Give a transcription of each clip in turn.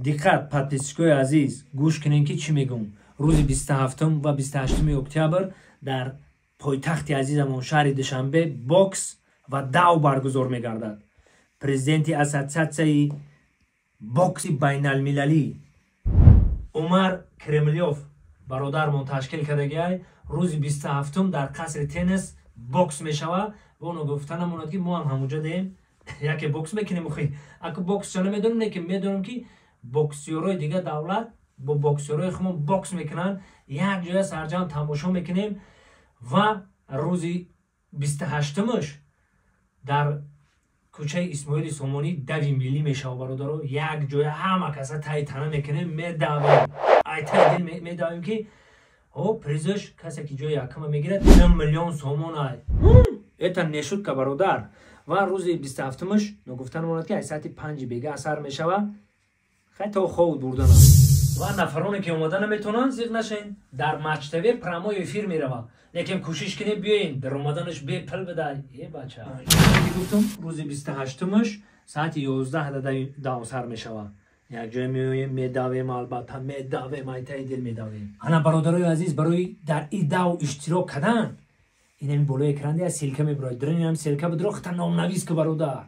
Диққат, подписчикои азиз, гӯш кунем ки чӣ мегӯм. Рӯзи 27 ва 28 октябр дар пойтахти азизамон шаҳри Душанбе бокс ва дав баргузор мегардад. Президенти ассотсиатсияи бокси байналмилалӣ Умар Кремлёв бародармон ташкил кардагиай. Рӯзи 27 дар қасри теннис бокс мешавад ва оно гуфта намонад ки мо ҳам ҳамуҷа деем, яке бокс мекунем. Охи аку боксча намедонем, лекин медонем ки боксёрои дигар давлат бо боксёрои худмон бокс мекунанд. Як ҷоя сарҷамъ тамошо мекунем ва рӯзи 28-мш дар кӯчаи Исмоили Сомонӣ дави миллӣ мешавад, бародаро. Як ҷоя ҳама каса таи тана мекунем, медавем, ай таи дил медавем ки о призаш касе ки ҷои якама мегирад 2 миллион сомон ай. Это не шутка, бародар. Ва рӯзи 27-мш ногуфта намонад ки ай соати 5 бега асар мешавад. Хай то хов бурданам. Ва нафароне ки омада наметавонанд, зиқ нашен, дар Матч ТВ прямой эфир меравад. Лекин кӯшиш кунем биёен, дар омаданаш бепул бидай. Э бача, гуфтум рӯзи 28-мш соати 11 дав сар мешавад. Як ҷое меоем, медавем, албатта медавем, айтаи дил медавем. Ана бародарои азиз, барои дар и дав иштирок кардан инами болои экран я ссылка мебирояд. Дринам ссылка бидро, хата номнавис ку, бародар.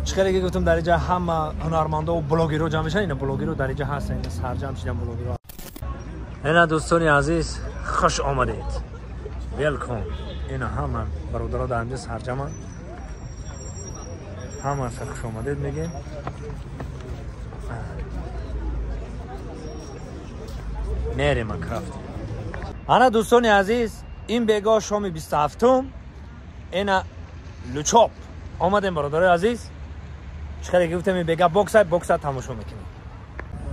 Чӣ хеле ки гуфтам, дар инҷа ҳама ҳунармандову блогерро ҷамъ мешаванд. Ина блогерро дар инҷа ҳастанд, ина сарҷамъ шидан блогерро. Ина дӯстони азиз, хуш омадед, welcome. Ина ҳама бародаро дар инҷа сарҷамъанд, ҳамаша хуш омадед мегем. Мерем рафтем. Ана дӯстони азиз, ин бегоҳ шоми 27-ум ина лучоп омадем, бародарои азиз. Чӣ хеле ки гуфтам, ин бега бокса, бокса тамошо мекунем.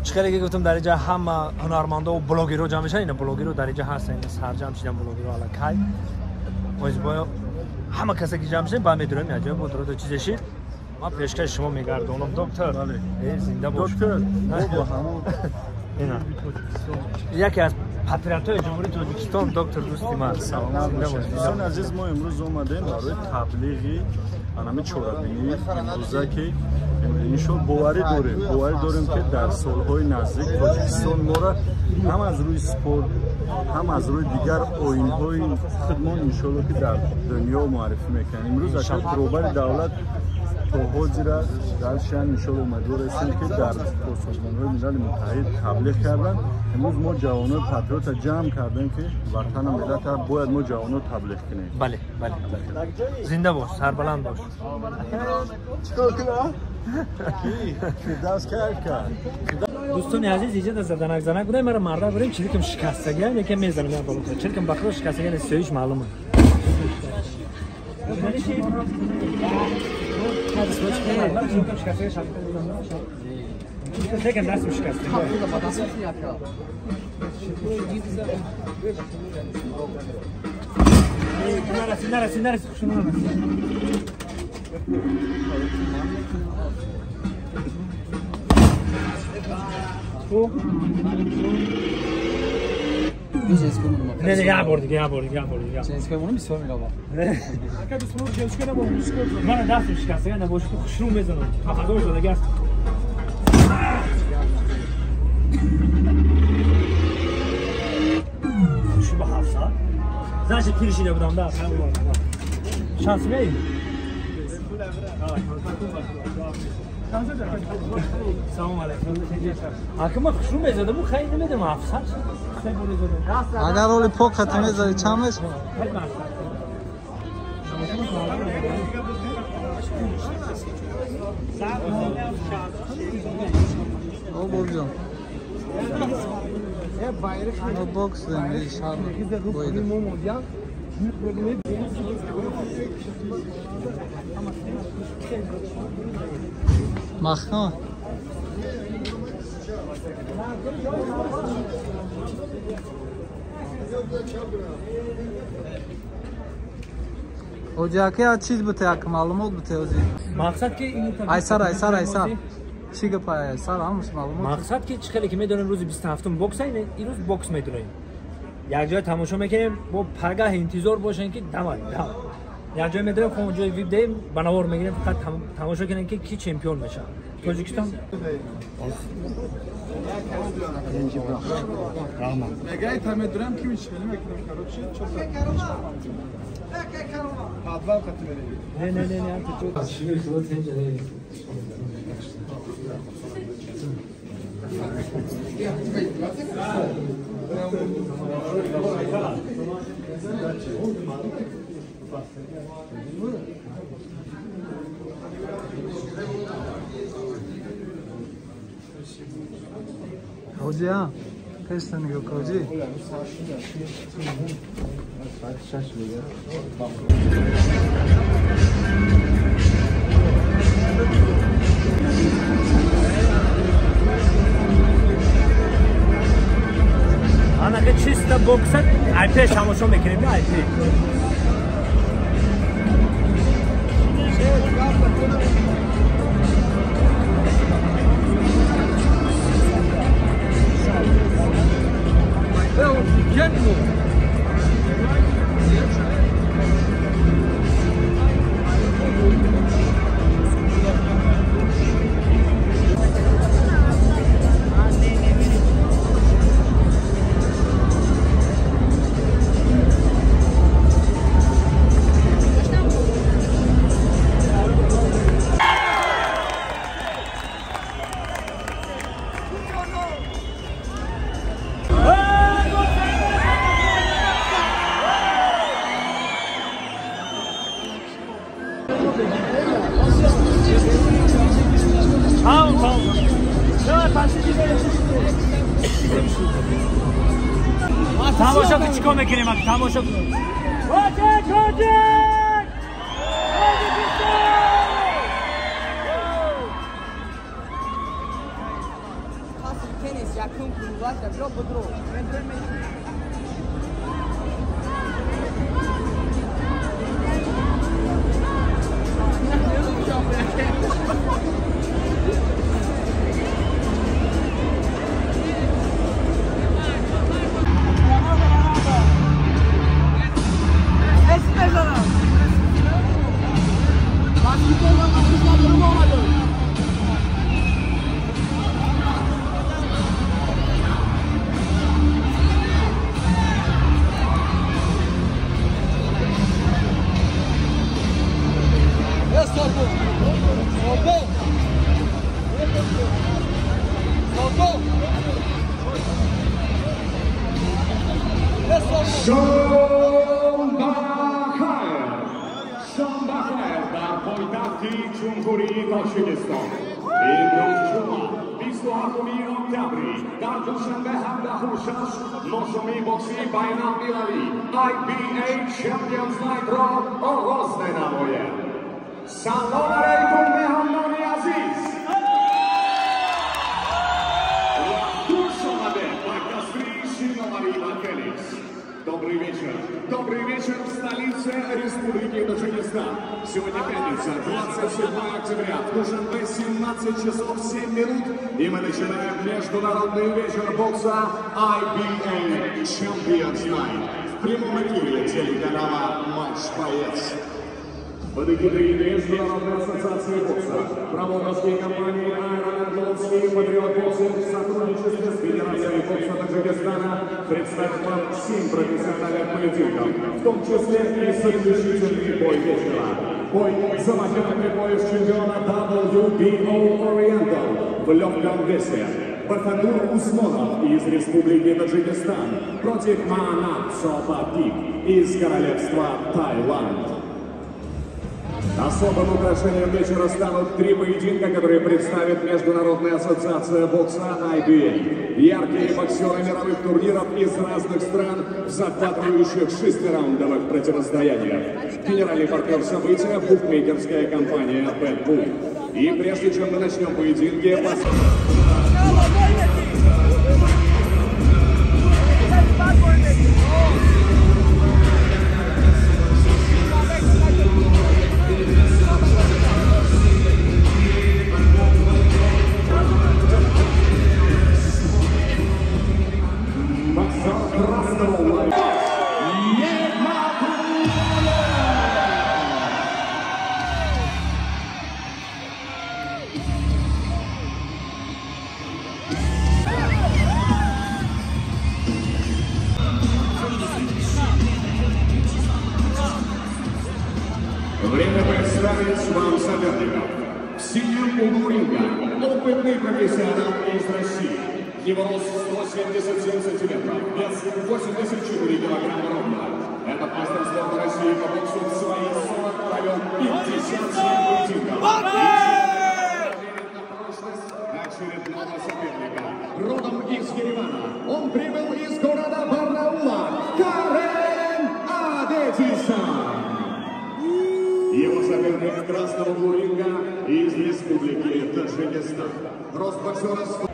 Чӣ хеле ки гуфтам, дар инҷа ҳама ҳунармандову блогерро ҷамъ мешаванд. Ина блогерро дар инҷа ҳастанд, ина сарҷамъ шидан блогерро аллакай. Оизбоё ҳама касе ки ҷамъ шудем, ба медурем як ҷоя бо дурода чизе шид. Ман пешкаши шумо мегардонам, доктор. Э, зинда бош. Доктор, бо ҳамон ина яке аз патриотҳои Ҷумҳурии Тоҷикистон, доктор дӯсти ман. Зинда бош. Дӯстони азиз, мо имрӯз омадем барои таблиғи анами чорабинии имрӯза, ки иншо боварӣ дорем, ки дар солҳои наздик Тоҷикистон моро ҳам аз рӯи спорт, ҳам аз рӯи дигар оинҳои худмон иншоалло ки дар дунё муаррифӣ мекунем. Имрӯз акай роҳбари давлат то ҳозира дар шаън иншоалло умедвор ҳастем, ки дар созмонҳои Милали Муттаҳид таблиғ карданд. Имрӯз мо ҷавонои патриота ҷамъ кардем, ки ватану миллата бояд мо ҷавоно таблиғ кунем. Бале, бале, зинда бош, сарбаланд бош. Чикор кунам? Фирдавс кайф кард. Дӯстони азиз, иҷа да заданак занак будай, мара марда бурем, чиликам шикастагия, якем мезанам я боло. Чиликам бахро шикастагия, сиёиш маълума. Чиликам дастам шикастагия. Нараси, нараси, нараси, хушуну нараси. Не, не, як бор дига, як бор дига, як бор дига. Ченской бисёр мелава. Мана дастам шикастага, набоши ту хушрӯ мезанам. Ҳазор задаги аст. Шу ба 700. Значит, пир шида будам, да, шанс меи? Салом алейкум. Ака, ман хушрӯ мезадам, хай намедонам 700. Агар оли пок хати мезади, чанд мешавад? О, бобҷон. Мо бокс дем, шаҳр боида. Маҳкам. Оҷи ака, як чиз буте, як маълумот буте ози. Мақсад ки Айсар, айсар, айсар. Чӣ гапа сар ҳамаш маълумот. Мақсад ки чӣ хеле ки медонем рӯзи 27 бокс ай, имрӯз бокс медонем. Як ҷой тамошо мекунем, бо пагаҳ интизор бошем ки давай, давай. Як ҷой медонем, хо ҷой вип деем, ба навор мегирем, фақат тамошо кунем ки ки чемпион мешавад. Тоҷикистон. Мегай та медонам ки мешавад, мекунам, короче, чор подвал хати мерем. Не, не, не, не, ту шумо худат инҷа не. Ҳоҷия, пешта нигоҳ кун, ҳоҷӣ. Анака чиста бокса, ай пеш тамошо мекунем, ай пеш. Тамошо ки чикор мекунем? Тамошо кунем. Тоҷик, тоҷик! Тоҷикистон! Теннис якум кунвата бро бодро. Шом бахайр дар пойтахти Ҷумҳурии Тоҷикистон. Имрӯз ҷумъа, 27 октябри, дар Душанбе 17:06 ношоми боксии байналмилалӣ IBA Champions Night-ро оғоз менамоем. Салом алайкум, меҳмонони азиз! Ва хуш омадед ба касри шиноварӣ ва теннис. Добрый вечер. Добрый вечер в столице Республики Таджикистан. Сегодня пятница, 27 октября, в Душанбе 17 часов 7 минут. И мы начинаем международный вечер бокса IBA Champions Night в прямом эфире телеканала «Матч Боец». Под эгидой Международной ассоциации бокса, промоутерские компании «Аэроангловский» и «Патриот Боксинг» в сотрудничестве с Федерацией бокса Таджикистана представят вам 7 профессиональных поединков, в том числе и заключительный бой вечера. Бой за почетный пояс чемпиона WBO Oriental в легком весе. Бахадур Усмонов из Республики Таджикистан против Маанат Сопатик из Королевства Таиланд. Особым украшением вечера станут 3 поединка, которые представит Международная ассоциация бокса IBA. Яркие боксеры мировых турниров из разных стран в захватывающих 6-раундовых противостояниях. Генеральный партнер события – букмекерская компания BetBoom. И прежде чем мы начнем поединки, углу ринга опытный профессионал из России. Его рост 177 сантиметров, вес 84 килограмма ровно. Этот мастер спорта России по боксу в свои 40 провел 57 поединков. Очередного соперника. Родом из Еревана. Он прибыл из города Барнаула. Карен Аветисян. Его соперник в красном углу ринга из Республики Таджикистан. Рост боксера 100.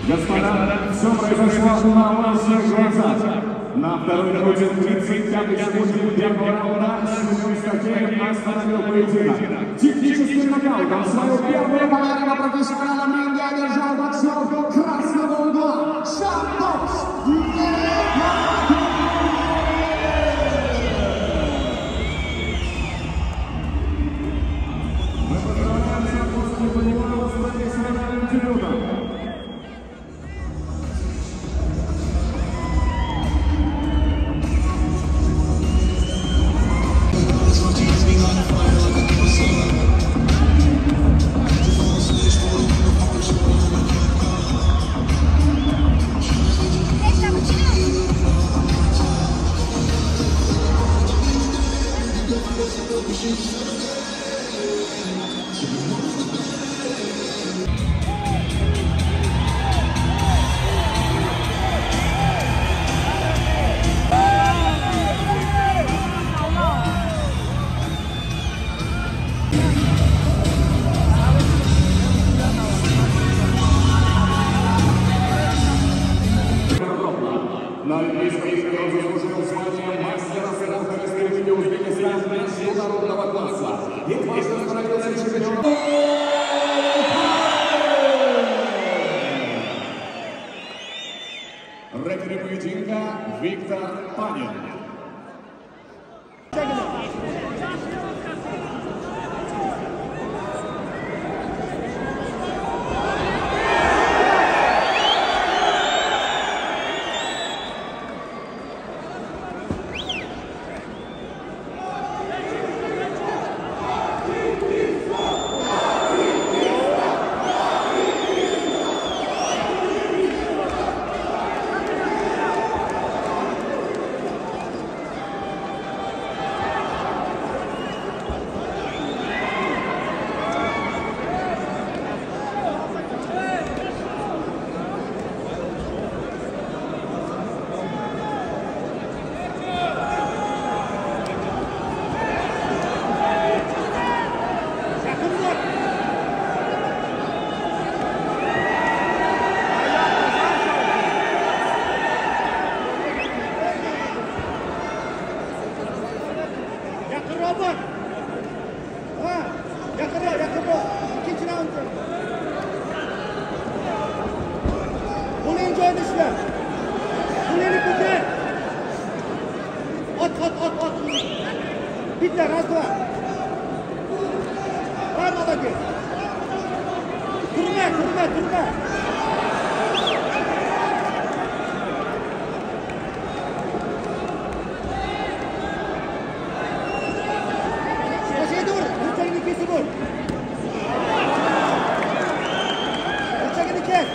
Господа, все произошло на ваших глазах. На второй минуте 35 секунде первого раунда судья Стакеев остановил поединок. Техническим нокаутом свою первую победу на профессиональном ринге одержал боксер красного угла Шандос Негматуллин. Мы поздравляем Шандоса Негматуллина с профессиональным дебютом. На Олимпийских играх он заслужил звание мастера спорта Республики Узбекистан международного класса. И дважды становился чемпионом. Рефери поединка Виктор Панин. Bitta, раз, два. Ha, молодец. Turma, turma, turma. Boshingga ur, burchagini kesib ur. Burchagini kes.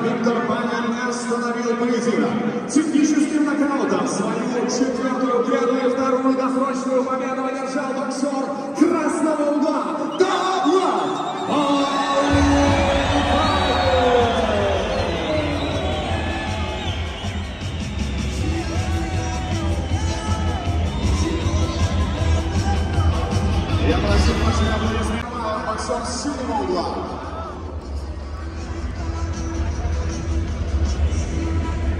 Виктор Панин остановил поединок. Техническим нокаутом свою четвертую кряду и вторую досрочную победу одержал боксер красного угла Давлат Алифаев. Я прошу ваших аплодисментов, боксер синего угла. Oh!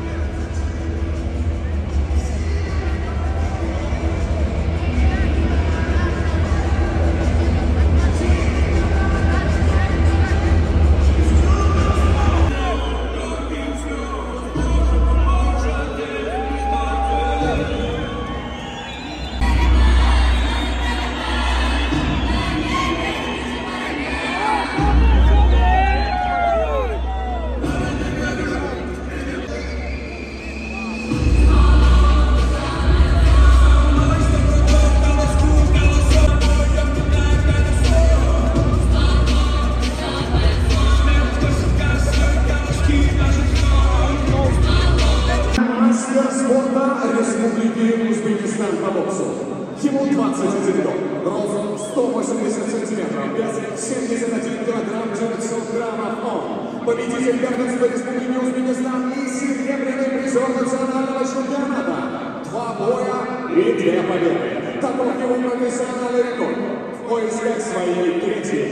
21 год, рост 180 сантиметров, вес 71 килограмм 900 граммов. Он победитель первенства Республики Узбекистан и серебряный призер национального чемпионата. 2 боя и 2 победы. Таков его профессиональный рекорд. В поисках своей третьей.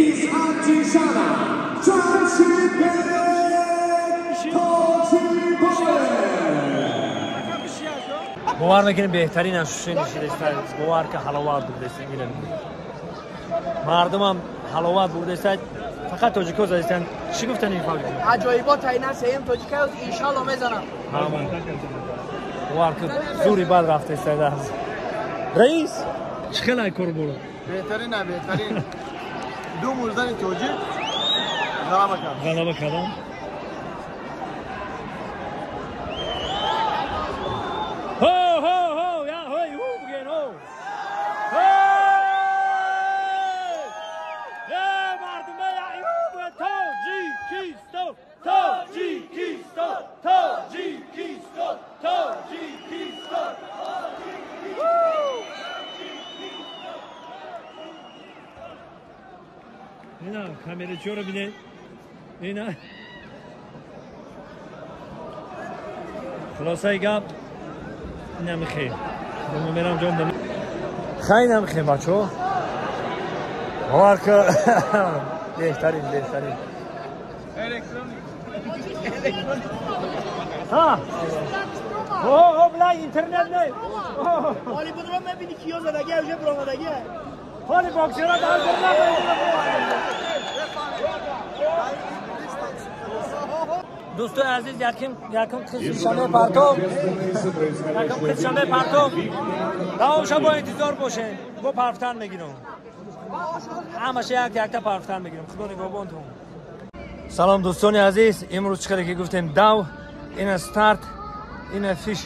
Из Андижана Джамшидбек Тоҷибоев. Бовар мекунем беҳтарин ощущение шудааст. Бовар ки ҳаловат бурдааст. Мардумам ҳаловат бурдааст. Фақат тоҷикҳо задистанд. Чӣ гуфтанд ин факт? Аҷоибот айна сеюм тоҷикаёз иншалло мезанам. Ҳамон. Бовар ки зури бад рафтааст. Раис, чӣ хел ай кор буд? Беҳтарин, беҳтарин. Ду мурзани тоҷик ғалаба кард. Ғалаба кардам. Ho ho ho, я хой, ху бигин ho. Hey! Мардум я ху бигин Тоҷикистон, Тоҷикистон, Тоҷикистон, Тоҷикистон. Ина камерачиёро бинед. Ина хулосаи гап инам хел. Мерам ҷом да. Хай инам хел бачо. Бовар ки беҳтарин, беҳтарин. Ҳа. О, о, бла интернет не. Оли будро мебини киё задаги, уже буромадаги. Ҳоли боксера дар дӯстои азиз, якум қисми шаме партом, якум қисми шаме партом. Давомша бо интизор бошем, бо парфтан мегирам. Ҳамаша як якта парфтан мегирам. Худо нигоҳбонтон. Салом дӯстони азиз, имрӯз чӣ қадар ки гуфтем дав, ина старт, ина фиш,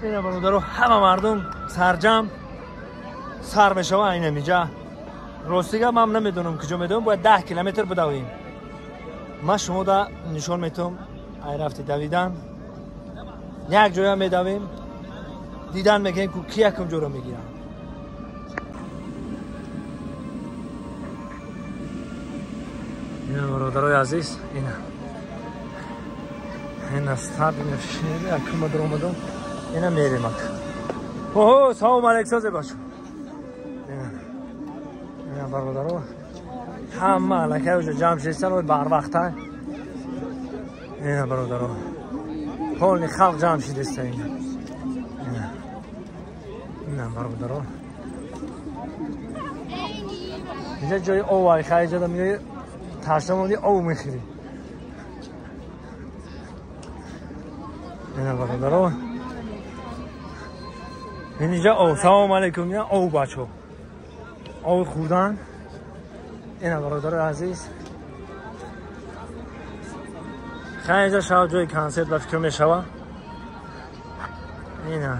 ина бародаро, ҳама мардум сарҷам сар мешава ина миҷа. Ростига ман намедонам куҷо медонам, бояд 10 километр бидавем. Ман шумо да нишон метавам ай рафти давидан. Як ҷоя медавем, дидан мекунем ку ки якум ҷоро мегирам. Ина бародарои азиз, ина ина старт, ина фишнер, якум дар омадам, ина мерем ак. Оҳо, салом алейкум созе бачо. Ина бародаро, ҳама аллакай уже ҷамъ шудастан, ой барвақта. Ина бародаро, полни халқ ҷамъ шудаста. Ина ина бародаро, инҷа ҷои ов ай, хай иҷода меои ташна монди ов мехӯрӣ. Ина бародаро, инҷа ов. Салом алейкум. Ина ов бачо, ов хӯрдан. Ина бародарои азиз, хай инҷа шав ҷои консерт ба фикр мешава. Ина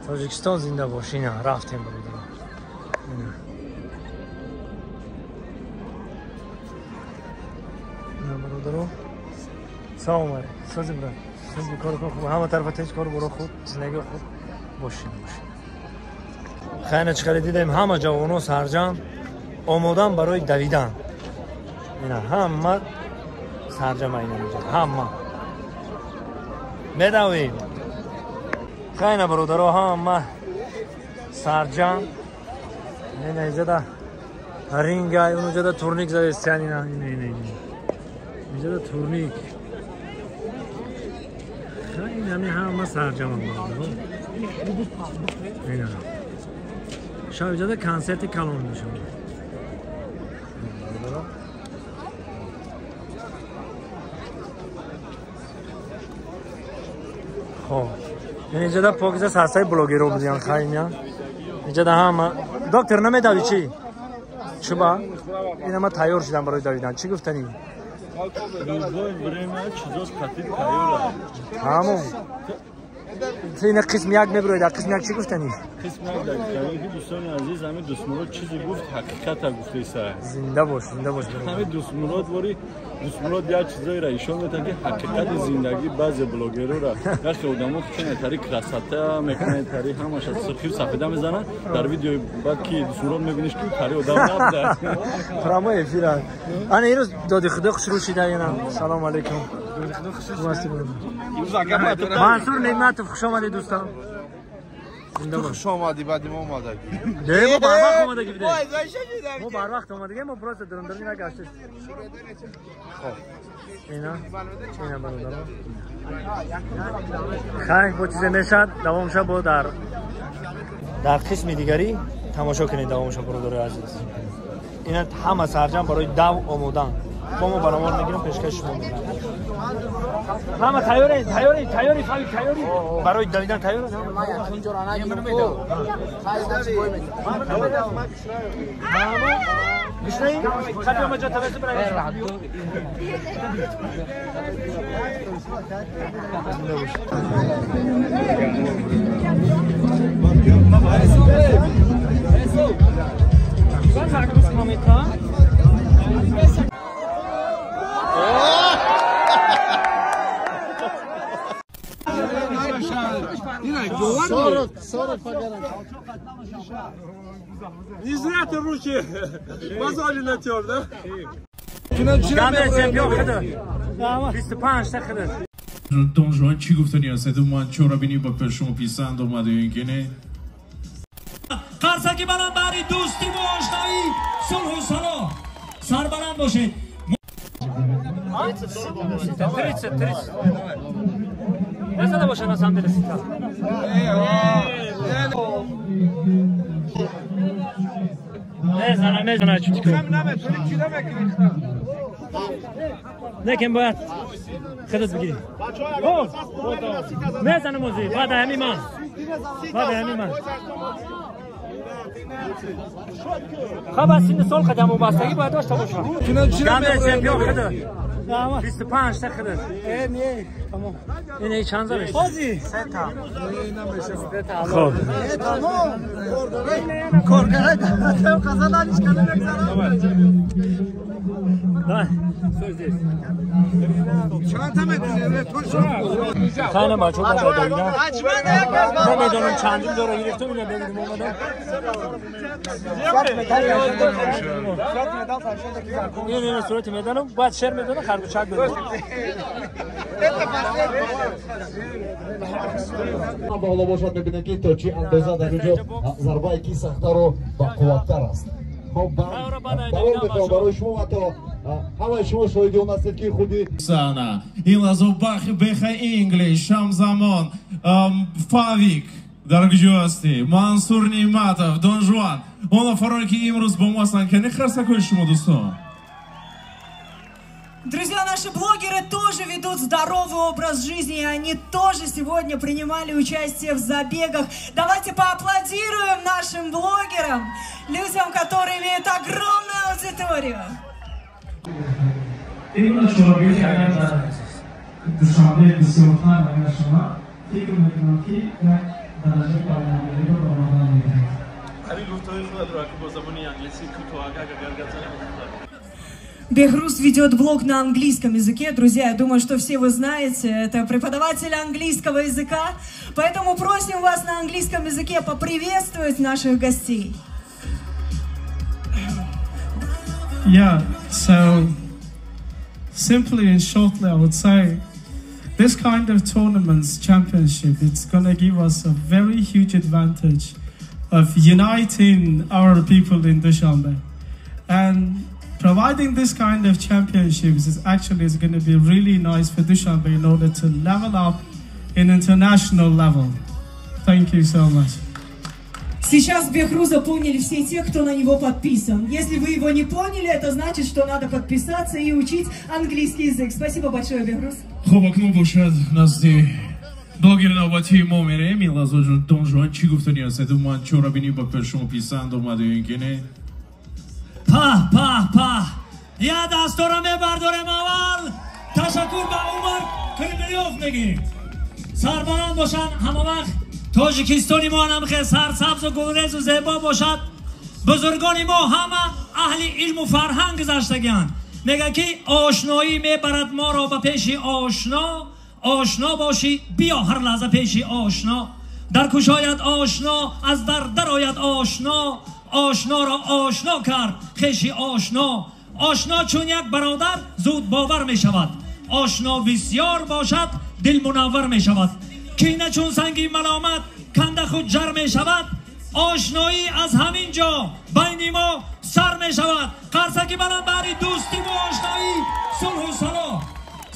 Тоҷикистон зинда бош. Ина рафтем бародаро. Ина ина бародаро, салом алейкум. Сози брат, сози кор хуб, ҳама тарафа тинч, кор боро хуб, зиндагӣ хуб бошин, бошин. Хайна чӣ қадар дидем, ҳама ҷавоно сарҷам омодан барои давидан. Ина ҳама сарҷама, ина инҷа ҳама медавем. Хайна бародаро, ҳама сарҷам. Ина инҷада ринга, унҷада турник задестян. Ина ина ина инҷада турник. Ин ҳами ҳама сарҷама бародаро. Ина шаб инҷада консерти калон мешавад. Хоб, инҷада покиза сарсаи блогеро будиян. Хайня инҷада ҳама. Доктор, намедавӣ чӣ? Чуба? Ина ма тайёр шудам барои давидан. Чӣ гуфтанӣ? Любое время чизос қатӣ тайёр. Ҳамон. Ина қисм як меброид, қисм як чӣ гуфтанӣ? Қисм як дар ки дӯстони азиз, ҳамин Дӯстмурод чизе гуфт, ҳақиқата гуфтеса. Зинда бош, зинда бош. Ҳамин Дӯстмурод вори Дӯстмурод як чизоеро ишон медиҳад, ки ҳақиқати зиндагӣ баъзе блогерора яхе одамо чун тари красота мекунанд, тари ҳамаша сирхию сафеда мезананд. Дар видеои баъд ки Дӯстмурод мебиниш, ки тари одам набуда. Прямой эфир. Ана ирӯз доди худо хушрӯ шида. Ина салом алейкум. Мансур Неъматов, хуш омадед, дӯстон. Ту хуш омадӣ, баъди мо омадагӣ. Не, мо барвақт омадагӣ будем. Мо барвақт омадагӣ, мо просто дурундарни нагаштем. Ина, ина бародарон. Хай, бо чизе мешад, давомша бо дар қисми дигарӣ тамошо кунед давомша, бародарои азиз. Ина ҳама сарҷам барои дав омодаанд. Бо мо баромор мегирем, пешкаши шумо мекунем. Ҳама тайёред, тайёред, тайёрӣ, Фавик, тайёрӣ? Барои давидан тайёред? Гушнаӣ? Хаб ё маҷо тавассут барои. Не зря ты руки мозоли натер, да? Гандер чемпион худо. 25 та худо. Дон Жуан чӣ гуфтани ҳастед? Ман чорабинӣ ба шумо писанд омада ё ин ки не? Қарсаки баланд баҳри дӯстиву ошноӣ, сулҳу салоҳ. Сарбаланд бошед. 30, 30, 30. Незада боша на самом деле сита. Мезана, мезана чутико. Некем бояд худат бигирӣ. Мезанам ози, баъд ҳамин ман. Баъд ҳамин ман. Хаб аз синни сол қадам вобастагӣ бояд дошта бошад. Гандер чемпион худо. 25 та худо. Не, тамом. Ин чанд зада? Ҳози. Се та. Хоб. Тамом. Коргарай там қазан ҳеч кана мегзарад. Давай. Хайна бачо бачо давида. Намедонам чандум ҷоро гирифтум, ина бебинем омадам. Ин ина сурати медалам, баъд шер медонам, харгучак медонам. Боло бошад, мебинем, ки то чӣ андоза дар инҷо зарбае ки сахтару бақувваттар аст. Хоб, давом метавон барои шумо ва то ҳамаи шумо шоҳиди он ҳастед, ки худи Сана, ин лаҳзо Беха Инглиш, Шамзамон, Фавик, дар куҷо ҳастӣ? Мансур Неъматов, Дон Жуан, он нафароне ки имрӯз бо мо ҳастанд, кани харсакҳои шумо, дӯстон. Друзья, наши блогеры тоже ведут здоровый образ жизни, и они тоже сегодня принимали участие в забегах. Давайте поаплодируем нашим блогерам, людям, которые имеют огромную аудиторию. Именно чорабинӣ агар дар Душанбе бисёртар агар шавад, фикр мекунам, ки як дараҷаи байналмилалиро баромадан мекунад. Ҳамин гуфтаҳои худатро бо забони англисӣ кӯтоҳ агар гап занем. Бехруз ведет блог на английском языке. Друзья, я думаю, что все вы знаете, это преподаватель английского языка. Поэтому просим вас на английском языке поприветствовать наших гостей. Yeah, so simply and shortly, I would say this kind of tournaments, championship, it's gonna give us a very huge advantage of uniting our people in Dushanbe. And providing this kind of championships is actually is going to be really nice for Dushanbe in order to level up in international level. Thank you so much. Сейчас Бехруза поняли все те, кто на него подписан. Если вы его не поняли, это значит, что надо подписаться и учить английский язык. Спасибо большое, Бехруз. Хуб, акнун бошад назди блогери навбатии мо мерем. Ин лаҳза Дон Жуан чӣ гуфтани ҳастед? Ман чорабинӣ ба шумо писанд омада ё ин ки не? Паҳ, паҳ, паҳ. Я дастора мебардорем аввал. Ташаккур ба Умар Кримилёв мегӯем. Сарбаланд бошанд ҳама вақт. Тоҷикистони мо ҳам хеле сарсабзу гулрезу зебо бошад. Бузургони мо ҳама аҳли илму фарҳанг гузаштагианд. Мегӯяд ки ошноӣ мебарад моро ба пеши ошно, ошно бошӣ биё ҳар лаҳза пеши ошно. Дар кушояд ошно, аз дар дарояд ошно, ошноро ошно кард хеши ошно. Ошно чун як бародар зуд бовар мешавад, ошно бисёр бошад дил мунаввар мешавад. Кина чун санги маломат канда худ ҷар мешавад, ошноӣ аз ҳамин ҷо байни мо сар мешавад. Қарсаки баланд баҳри дӯстиву ошноӣ, сулҳу салоҳ.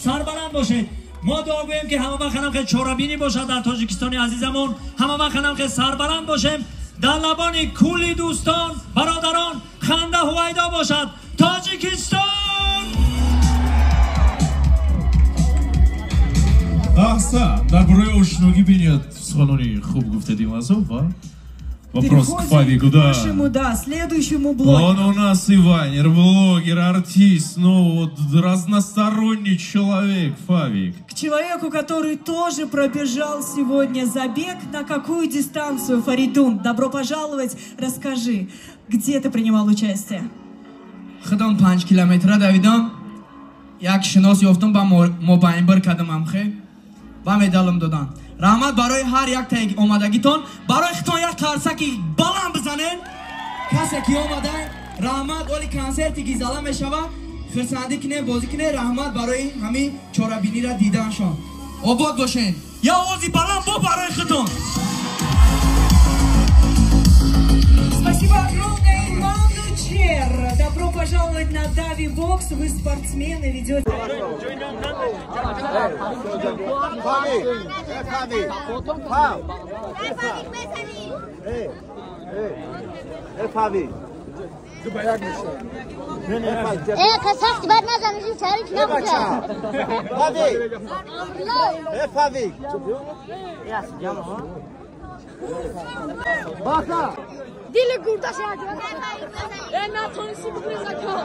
Сарбаланд бошед. Мо дуо гӯем ки ҳама вақт ҳам хел чорабинӣ бошад дар Тоҷикистони азизамон, ҳама вақт ҳам хел сарбаланд бошем. Дар лабони кулли дӯстон, бародарон ханда ҳувайдо бошад. Тоҷикистон! Аҳсан, дар бораи ошногӣ бениҳоят суханони хуб гуфтадим азо ва вопрос к Фавику, да. Нашему, да, следующему блогеру. Он у нас и вайнер, блогер, артист, ну вот разносторонний человек, Фавик. К человеку, который тоже пробежал сегодня забег. На какую дистанцию, Фаридун? Добро пожаловать. Расскажи, где ты принимал участие? Худам 5 километра давидам. Як шинос ёфтам, ба мобайн бір кадам амхе. Ба медалам додан. Раҳмат барои ҳар як омадагитон. Барои хитон як қарсаки баланд бизанед. Касе ки омада, раҳмат. Оли консерти ки зала мешава, хурсандӣ кине, бозӣ кине. Раҳмат барои ҳамин чорабиниро диданшон. Обод бошед. Я овози баланд бо барои хитон. Спасибо огромное, Манучер. Добро пожаловать на Дави Бокс. Вы спортсмены, ведете... Дили гурдаш натонисти бигреза кор.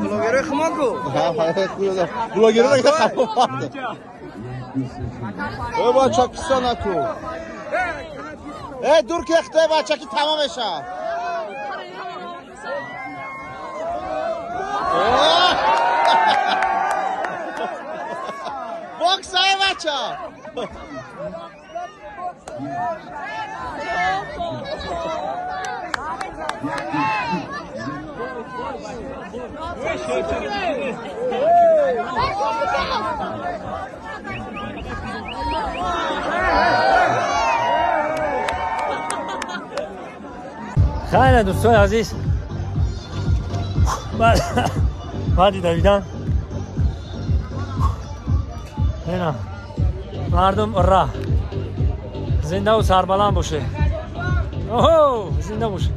Блогеры хмаку. Блогеры ой бача киса наку. Эй дур ки хтой бача ки тамом меша. Бокс ай бача. Хайр дӯстони азиз, баъди давидан ина мардум ура, зиндаву сарбаланд боше. Оҳо, зинда боше.